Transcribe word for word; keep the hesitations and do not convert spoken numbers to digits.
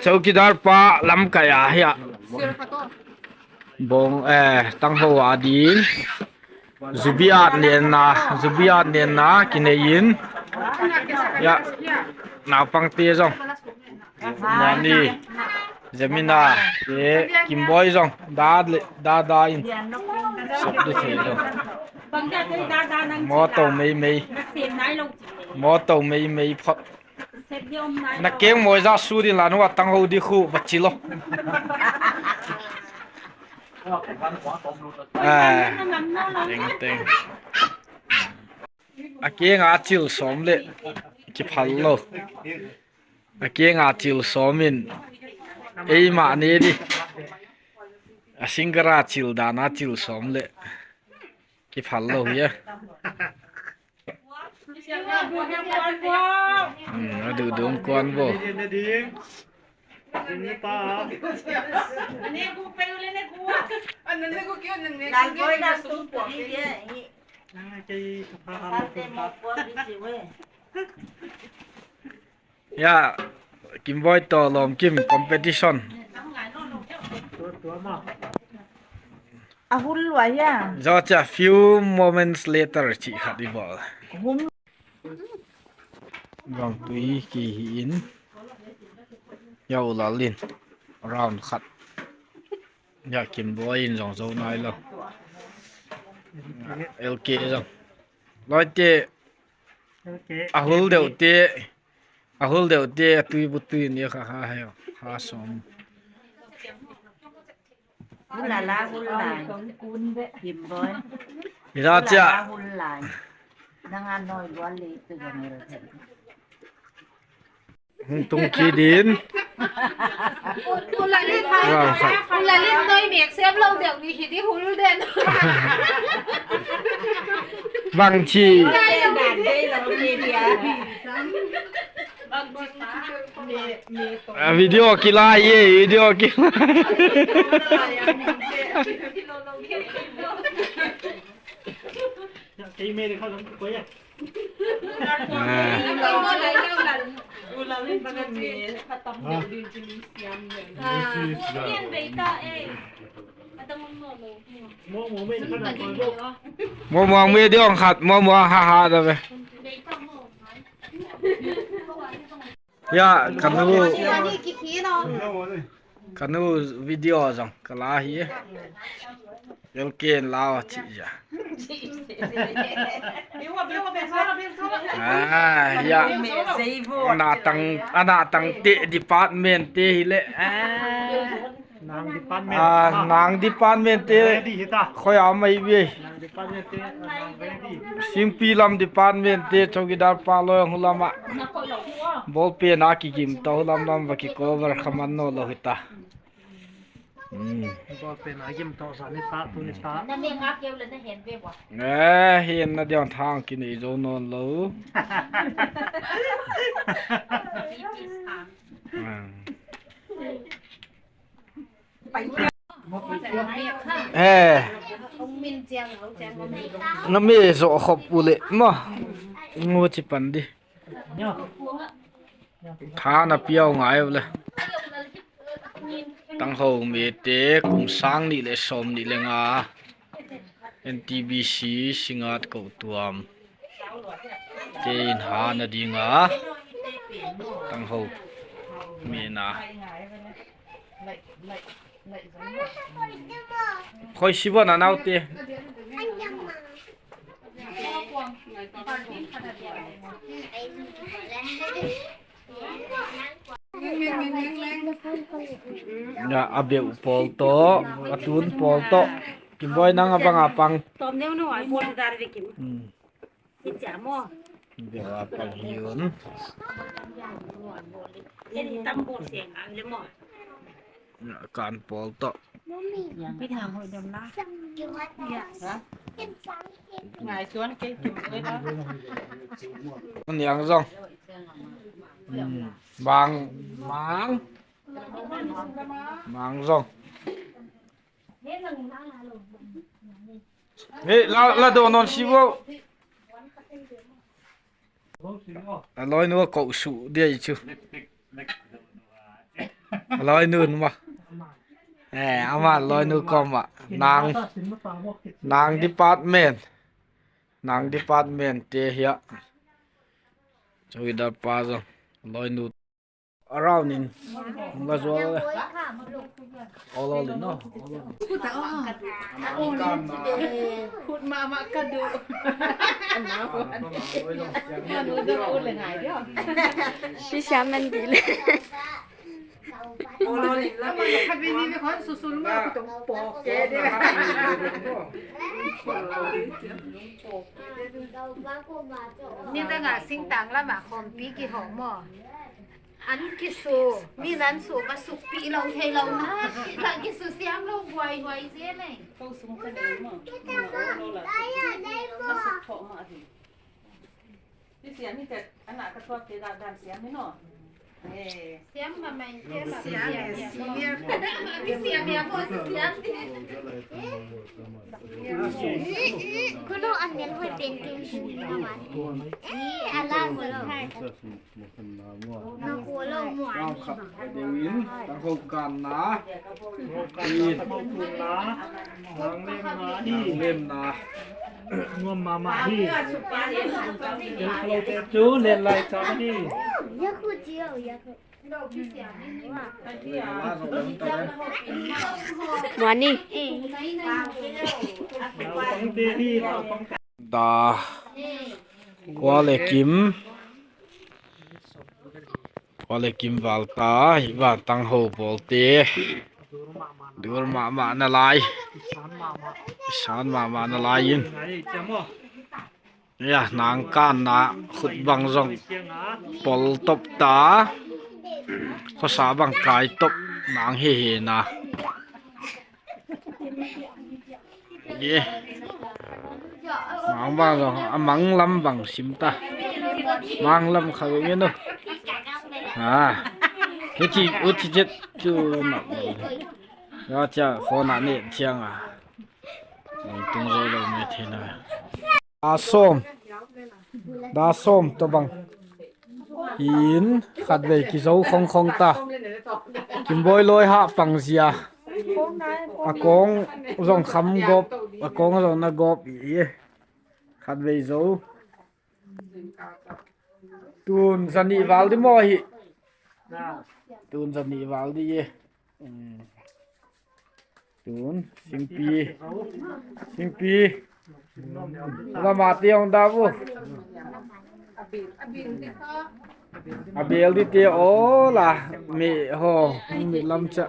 Chowkidar pa lamkai a hia. Bong, eh, tanghou a ding. Zubiat nenna, zubiat nenna kinei in. Ya, naupangte zong. Mani, Zemina, te, Kimboi zong. Dad le, dada in. Sop di thei zong. Motor meimei. Motor meimei phot. Na keng mawi zah sut in la nua tanghou di khu va chi lou. Ah, teng, teng. A keng a chil sawm le kiphal lou. A keng a chil sawm in eimah ne di. A singkara chil dan a chil sawm le kiphal lou hia. Hmm, a duhdung kuan bo. Ya, Kimboi toh Lawmkim competition. A hul lua ya. Zaw chia, few moments later chih khat i bawl. Hum. Vangtui ki hi in. Ya u lal in. Round khat. Ya Kimboi in zong zo nai lou. L K zong. Lawite. A hul deuhte. A hul deuhte a tui bu tui ni kha kha hei kha sawm. Hul la la hul lai. Kimboi. Ira chia. Hul la la hul lai. Nang a noi lua le tu zong ira. Hung tung ki din. U Lalin, U Lalin noi mek sem lou deuh ni hi di hul den. Bang chi. A video kila ye, video kila. Kei me de kha lam ko ya. Ah. Mo mo me de kha lam ko. Mo mo me de ong khat, mo mo ha ha da be. Ya, ka nu. Ka nu video zong ka la hi. L K in la chi ya. Ah, ya. Ana tang, ana tang te department te hi le. Ah. Nang department. Ah, nang department te. Ready hita. Khoi a mai ve. Nang department te, nang ready. Singpi lam department te, chowkidar pa lou hong lam a. Ball pen a kigim tou lam lam va ki cover kha man nawn lou hita. Hmm. Ball pen a gim tou sa ni ta, tu ni ta. Na me nga keu le na hen ve wa. Eh, hen na diang thang ki nei zo nawn lou. Hmm. Eh. Na me zo khop u le ma. Ngu chi pan di. Tha na piau ngai u le. Tanghou mete kum sang nih le sawm nih le nga. N T B C Singngat Koutuam. Te in ha na ding a. Tanghou mena. Khoi si bo na nau te. Ya, a beuh pawl toh, a tun pawl toh. Kimboi nang a bang a pang. Tom deuh nu ai pawl dar ve kim. Hmm. Kicha mo. Beuh a pang hi un. Eni tam bo se ngal le mo. Kan pawl toh. Pi thang hoi dam la. Ya. Ngai suan ke kim le la. Niang zong. Hmm. Mang, mang. Mang zong. Hei, la, la do non si bo. A loi nu ko su dia i chu. Loinu mah. Eh, ama loinu kawm ah. Nang, nang department. Nang department te hiai. Chowkidar pa zong. Loinu. Around in. Nga zual. All, all in, no? Khut mama ka du. Manu zong u le ngai dio. Pi siam man di le. Khat vei ni vei khong susul ma ku tong pok ke de. Ni ta nga singtang lama khawmpi kihoh maw. An kisu, mi nan su ka sukpih lou theilou na. Ka kisu siam lou guai guai zel e. Ko sung ka nei maw. Ka suk thoh mah hi. Pi siam ni te, anak ka tuak te dah dan siam ni no. Eh. Siam mah mai siam mah siam, siam. Pi siam ya ko siam ni. Kuno an nen hoi pen tiu shu ni na man. Eh, ala mo lo. Nang kha deuh in, tang ho kan na. Tang ho kan na. Nang lem na hi. Nang lem na. Nuam mahmah hi. Tel kalo te chu len lai cha hi. Ya khu chiu, ya khu. Mani. Naupang te hi, naupang te. Da. Kua le kim. Kua le kim val ta, hi va tang ho pawl te. Dur mahmah na lai. San mahmah na lai in. Ya, nang kan na khut bang zong. Pol top ta. Khosa bang kai top nang hi hi na. Ye. Mang bang zong, a mang lam bang sim ta. Mang lam kha ve ngen o. Ah. Hichi, uchi jet chu ma. Ya cha, phone a ne chiang a. Mang tung zo lo me thei na. A som. Da som to bang. Hin khatvei kizou khongkhong ta. Kimboi loi ha pang zia. A kong zong kham gop, a kong zong na gop i. Khatvei zou. Tun zani val di maw hi. Tun zani val di e. Tun, singpi. Singpi. Lama te ong da bu. A bel di te o la. Mi ho, mi lam cha.